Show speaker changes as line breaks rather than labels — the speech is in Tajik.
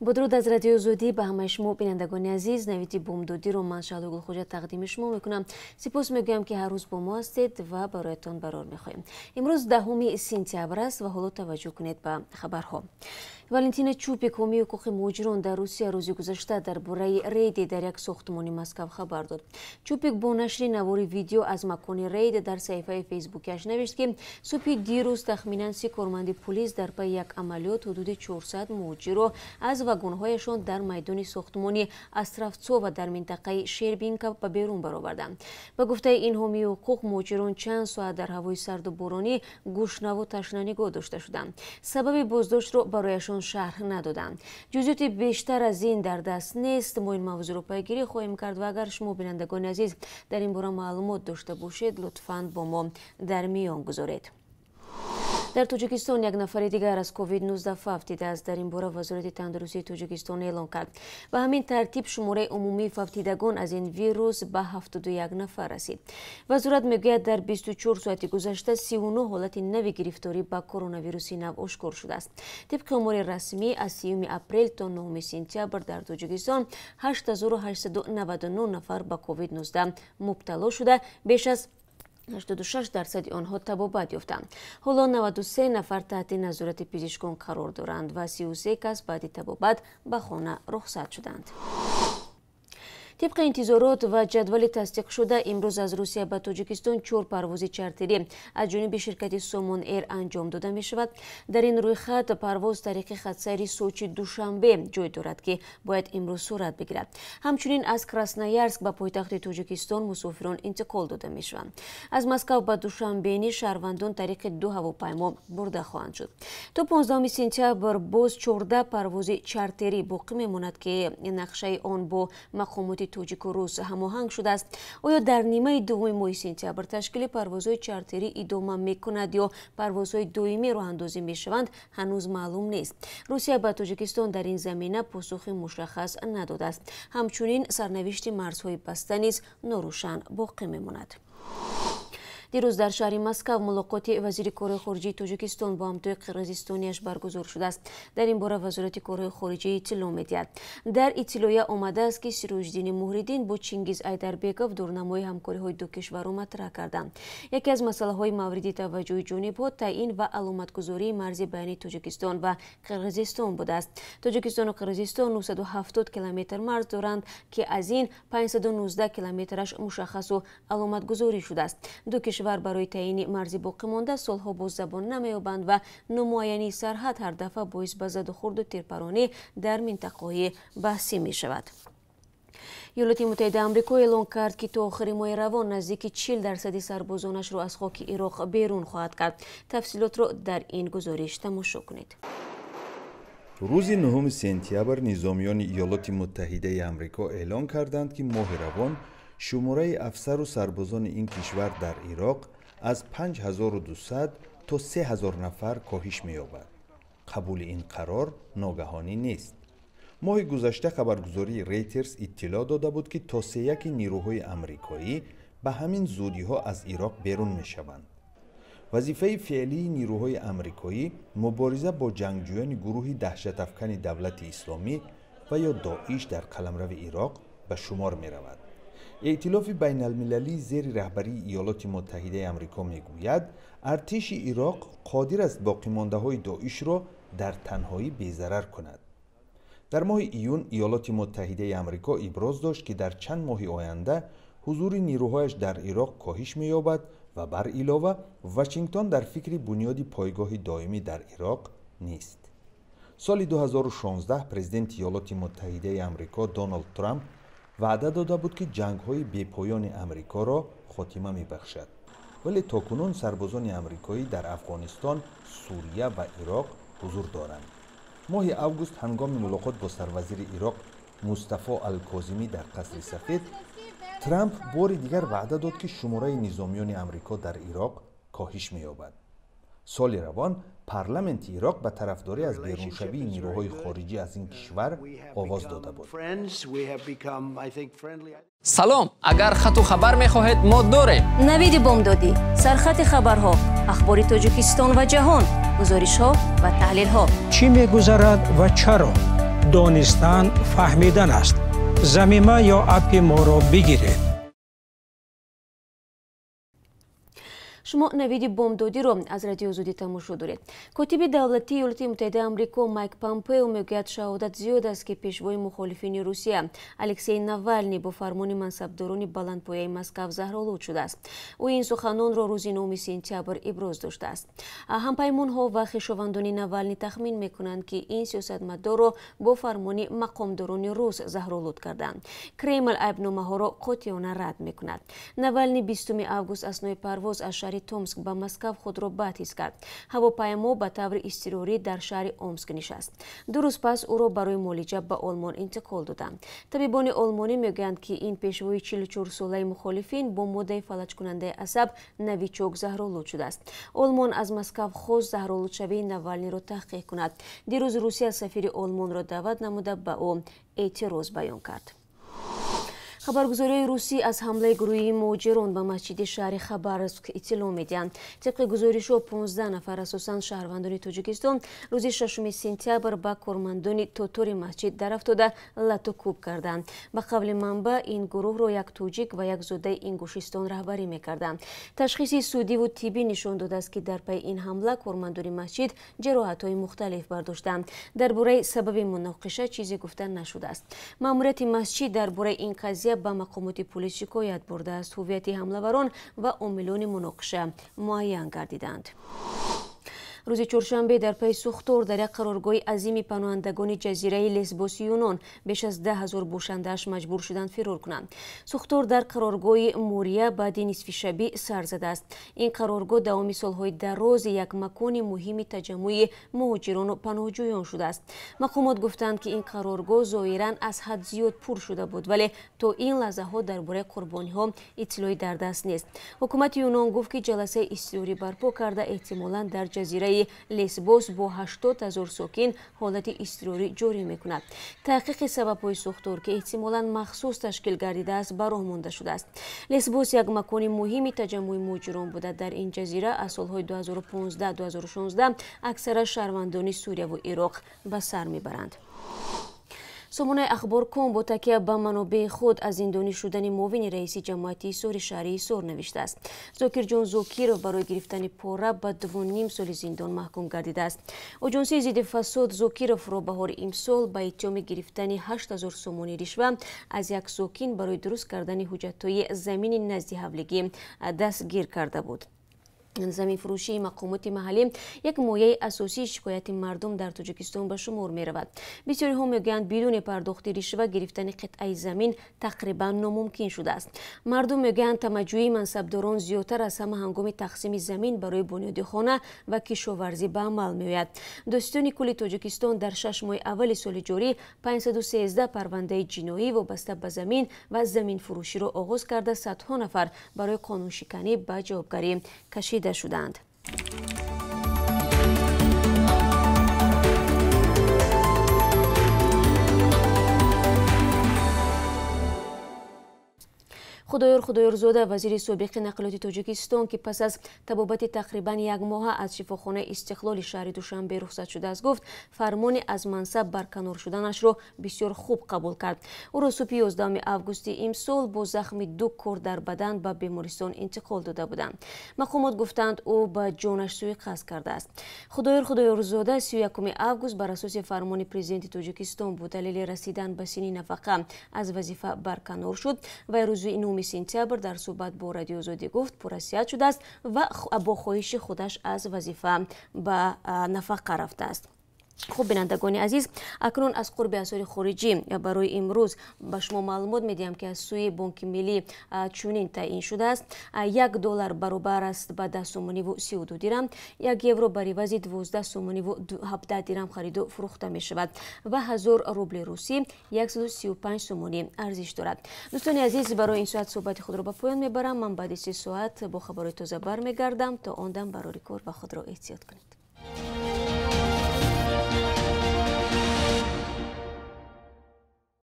Бо дуруд аз Радиои Озодӣ ба ҳамаи шумо, бинандагони азиз. Навиди бомдодиро ман, Шаҳло Гулхоҷа, тақдими шумо мекунам. Сипос мегӯям, ки ҳар рӯз бо мо ҳастед, ва бароятон барор мехоҳем. Имрӯз 10 сентябр аст ва ҳоло таваҷҷӯҳ кунед ба хабарҳо. Валентина Чупик, ҳомии ҳуқуқи муҳоҷирон дар Русия, рӯзи гузашта дар бораи рейде дар як сохтмони Москав хабар дод. Чупик бо нашри навори видео аз макони рейд дар саҳифаи фейсбукиаш навишт, ки субҳи дирӯз тахминан 30 корманди пулис дар пайи як амалиёт ҳудуди 400 муҳоҷирро аз вагонҳояшон дар майдони сохтмони Островцова дар минтақаи Шербинка ба берун бароварданд. Ба гуфтаи ин ҳомии ҳуқуқ, муҳоҷирон чанд соат дар ҳавои сарду боронӣ гушнаву ташна нигоҳ дошта шуданд. Сабаби боздоштро барояшон шарҳ надоданд. Ҷузъиёти бештар аз ин дар даст нест. Мо ин мавзӯъро пайгирӣ хоҳем кард ва агар шумо, бинандагони азиз, дар ин бора маълумот дошта бошед, лутфан бо мо дар миён гузоред. Дар Тоҷикистон як нафари дигар аз COVID-19 фавтидааст. Дар ин бора Вазорати тандурустии Тоҷикистон эълон кард. Ба ҳамин тартиб шумораи умумии фавтидагон аз ин вирус ба 71 нафар расид. Вазорат мегӯяд, дар 24 соати гузашта 39 ҳолати нави гирифторӣ ба коронавируси нав ошкор шудааст. Тибқи омори расмӣ, аз 30 апрел то 9 сентябр дар Тоҷикистон 8899 нафар ба COVID-19 мубтало шуда, беш аз 86% онҳо табобат ёфтанд. Ҳоло 93 нафар таҳти назорати пизишкон қарор доранд ва 33 кас баъди табобат ба хона рухсат шуданд. Тибқи интизорот ва ҷадвали тасдиқшуда, имрӯз аз Русия ба Тоҷикистон чор парвози чартерӣ аз ҷониби ширкати Сомон Эйр анҷом дода мешавад. Дар ин рӯйхат парвоз тариқи хатсайри Сочи Душанбе ҷой дорад, ки бояд имрӯз сурат бигирад. Ҳамчунин аз Красноярск ба пойтахти Тоҷикистон мусофирон интиқол дода мешаванд. Аз Москав ба Душанбе низ шаҳрвандон тариқи ду ҳавопаймо бурда хоҳанд шуд. То 15 сентябр боз 14 парвози чартерӣ боқӣ мемонад, ки нақшаи он бо мақомоти тоҷику рус ҳамоҳанг шудааст. Оё дар нимаи дуввуми моҳи сентябр ташкили парвозҳои чартерӣ идома мекунад ё парвозҳои доимӣ роҳандозӣ мешаванд, ҳанӯз маълум нест. Русия ба Тоҷикистон дар ин замина посухи мушаххас надодааст. Ҳамчунин сарнавишти марзҳои баста низ норӯшан боқӣ мемонад. Дирӯз дар шаҳри Москав мулоқоти вазири корҳои хориҷии Тоҷикистон бо ҳамтои қирғизистониаш баргузор шудааст. Дар ин бора Вазорати корҳои хориҷӣ иттилоъ медиҳад. Дар иттилоъя омадааст, ки Сироҷиддини Муҳриддин бо Чингиз Айдарбеков дурнамои ҳамкориҳои ду кишварро матраҳ карданд. Яке аз масъалаҳои мавриди таваҷҷӯҳи ҷонибҳо таъин ва аломатгузории марзи байни Тоҷикистон ва Қирғизистон будааст. Тоҷикистону Қирғизистон 970 километр марз доранд, ки аз ин 519 километраш мушаххасу аломатгузорӣ шудааст. Ду кишвар барои таъини марзи боқимонда солҳо боз забон намеёбанд ва номуайянии сарҳад ҳар дафъа боис ба задухӯрду тирпаронӣ дар минтақаҳои баҳсӣ мешавад. Иёлоти Муттаҳидаи Амрико эълон кард, ки то охири моҳи равон наздики 40% сарбозонашро аз хоки Ироқ берун хоҳад кард. Тафсилотро дар ин гузориш тамошо кунед.
Рӯзи 9 сентябр низомиёни Иёлоти Муттаҳидаи Амрико эълон карданд, ки моҳи равон шумораи афсару сарбозони ин кишвар дар Ироқ аз 5200 то 3000 нафар коҳиш меёбад. Қабули ин қарор ногаҳонӣ нест. Моҳи гузашта хабаргузории Рейтерс иттилоъ дода буд, ки то сеяки нирӯҳои амрикоӣ ба ҳамин зудиҳо аз Ироқ берун мешаванд. Вазифаи феълии нирӯҳои амрикоӣ мубориза бо ҷангҷӯёни гурӯҳи даҳшатафкани Давлати Исломӣ ва ё Доиш дар қаламрави Ироқ ба шумор меравад. Эътилофи байналмилалӣ зери раҳбарии Иёлоти Муттаҳидаи Амрико мегӯяд, артиши Ироқ қодир аст боқимондаҳои Доишро дар танҳоӣ безарар кунад. Дар моҳи июн Иёлоти Муттаҳидаи Амрико иброз дошт, ки дар чанд моҳи оянда ҳузури нирӯҳояш дар Ироқ коҳиш меёбад ва бар илова Вашингтон дар фикри бунёди пойгоҳи доимӣ дар Ироқ нест. Соли 2016 президенти Иёлоти Муттаҳидаи Амрико Доналд Трамп ваъда дода буд, ки ҷангҳои бепоёни Амрикоро хотима мебахшад, вале то кунун сарбозони амрикоӣ дар Афғонистон, Сурия ва Ироқ ҳузур доранд. Моҳи август ҳангоми мулоқот бо сарвазири Ироқ Мустафо Алкозимӣ дар Қасри Сафед Трамп бори дигар ваъда дод, ки шумораи низомиёни Амрико дар Ироқ коҳиш меёбад. Соли равон парламенти Ироқ ба тарафдорӣ аз беруншавии нирӯҳои хориҷӣ аз ин кишвар овоз дода буд.
Салом, агар хату хабар мехоҳед, мо дорем.
Навиди бомдодӣ, сархати хабарҳо, ахбори Тоҷикистон ва ҷаҳон, гузоришҳо ва таҳлилҳо.
Чӣ мегузарад ва чаро? Донистан фаҳмидан аст. Замима ё аппи моро бигиред.
Шумо навиди бомдодиро аз Радиои Озодӣ тамошо доред. Котиби давлатии Иёлоти Муттаҳидаи Амрико Майк Помпео мегӯяд, шаҳодат зиёд аст, ки пешвои мухолифини Русия Алексей Навални бо фармони мансабдорони баландпояи Москав заҳролуд шудааст. Ӯ ин суханонро рӯзи 9 сентябр иброз доштааст. Ҳампаймонҳо ва хешовандони Навални тахмин мекунанд, ки ин сиёсатмадорро бо фармони мақомдорони рус заҳролуд карданд. Кремл айбномаҳоро қотеона рад мекунад. Навални 20 август аснои парвоз аз шаҳри Томск ба Москав худро бад ҳис кард. Ҳавопаймо ба таври изтирорӣ дар шаҳри Омск нишаст. 2 рӯз пас ӯро барои муолиҷа ба Олмон интиқол доданд. Табибони олмонӣ мегӯянд, ки ин пешвои 44-солаи мухолифин бо моддаи фалаҷкунандаи асаб Новичок заҳролуд шудааст. Олмон аз Москав хост заҳролудшавии Навалниро таҳқиқ кунад. Дирӯз Русия сафири Олмонро даъват намуда ба ӯ эътироз баён кард. Хабаргузориҳои русӣ аз ҳамлаи гурӯҳии муҳоҷирон ба масҷиди шаҳри Хабаровск иттилоъ медиҳанд. Тибқи гузоришҳо 15 нафар, асосан шаҳрвандони Тоҷикистон, рӯзи 6 сентябр ба кормандони тотори масҷид дарафтода лату кӯб карданд. Ба қавли манбаъ, ин гурӯҳро як тоҷик ва як зодаи Ингушистон раҳбарӣ мекарданд. Ташхиси судиву тиббӣ нишон додааст, ки дар пайи ин ҳамла кормандони масҷид ҷароҳатҳои мухталиф бардоштанд. Дар бораи сабаби муноқиша чизе гуфта нашудааст. Маъмурияти масҷид дар бораи ин қазия ба мақомоти полис шикоят бурдааст. Ҳуввияти ҳамлаварон ва омилони муноқиша муайян гардиданд. Рӯзи чоршанбе дар пайи сӯхтор дар як қароргоҳи азими паноҳандагони ҷазираи Лесбоси Юнон беш аз 10 000 бошандааш маҷбур шуданд фирор кунанд. Сӯхтор дар қароргоҳи Мурия баъди нисфи шабӣ сар задааст. Ин қароргоҳ давоми солҳои дароз як макони муҳими таҷаммӯи муҳоҷирону паноҳҷӯён шудааст. Мақомот гуфтанд, ки ин қароргоҳ зоҳиран аз ҳад зиёд пур шуда буд, вале то ин лаҳзаҳо дар бораи қурбониҳо иттилои дар даст нест. Ҳукумати Юнон гуфт, ки ҷаласаи изтирорӣ барпо карда, эҳтимолан дар ҷазираи Лесбос бо 80 000 сокин ҳолати изтирорӣ ҷорӣ мекунад. Таҳқиқи сабабҳои сӯхтор, ки эҳтимолан махсус ташкил гардидааст, ба роҳ монда шудааст. Лесбос як макони муҳими таҷаммӯи муҳоҷирон буда. Дар ин ҷазира аз солҳои 2015-2016 аксара шаҳрвандони Сурияву Ироқ ба сар мебаранд. Сомонаи Ахбор.ком бо такя ба манобеи худ аз зиндонӣ шудани муовини раиси ҷамоати Ҳисори шаҳри Ҳисор навиштааст. Зокирҷон Зокиров барои гирифтани пора ба 2,5 соли зиндон маҳкум гардидааст. Оҷонсии зидди фасод Зокировро баҳори имсол ба иттиҳоми гирифтани 8000 сомонӣ ришва аз як сокин барои дуруст кардани ҳуҷҷатҳои замини назди ҳавлигӣ дастгир карда буд. Заминфурӯшии мақомоти маҳаллӣ як мояи асосии шикояти мардум дар Тоҷикистон ба шумор меравад. Бисёриҳо мегӯянд, бидуни пардохти ришва гирифтани қитъаи замин тақрибан номумкин шудааст. Мардум мегӯянд, тамаҷҷӯи мансабдорон зиёдтар аз ҳама ҳангоми тақсими замин барои бунёди хона ва кишоварзӣ ба амал меояд. Додситони кулли Тоҷикистон дар 6 моҳи аввали соли ҷорӣ 513 парвандаи ҷиноӣ вобаста ба замин ва заминфурӯширо оғоз карда, садҳо нафар барои қонуншиканӣ ба ҷавобгарӣ кашида шуданд. Худоёр Худоёрзода, вазири собиқи нақлиёти Тоҷикистон, ки пас аз табобати тақрибан як моҳа аз шифохонаи Истиқлоли шаҳри Душанбе рухсат шудааст, гуфт фармони аз мансаб барканор шуданашро бисёр хуб қабул кард. Ӯро субҳи 11 августи имсол бо захми 2 кор дар бадан ба бемористон интиқол дода буданд. Мақомот гуфтанд, ӯ ба ҷонаш суиқасд кардааст. Худоёр Худоёрзода 31 август бар асоси фармони президенти Тоҷикистон бо далели расидан ба синни нафақа аз вазифа барканор шуд ва рӯзи 9 сентябр дар суҳбат бо Радиои Озодӣ гуфт, пуррасият шудааст ва бо хоҳиши худаш аз вазифа ба нафақа рафтааст. Хуб, бинандагони азиз, акнун аз қурби асъори хориҷӣ барои имрӯз ба шумо маълумот медиҳам, ки аз сӯи Бонки Миллӣ чунин таъин шудааст. 1 доллар баробар аст ба 10 сомониву 32 дирам, 1 евро бар ивази 12 сомониву 17 дирам хариду фурӯхта мешавад ва 1000 рубли русӣ 135 сомонӣ арзиш дорад. Дӯстони азиз, барои ин соат суҳбати худро ба поён мебарам. Ман баъди 3 соат бо хабарҳои тоза бармегардам. То он дам барори кор ва худро эҳтиёт кунед.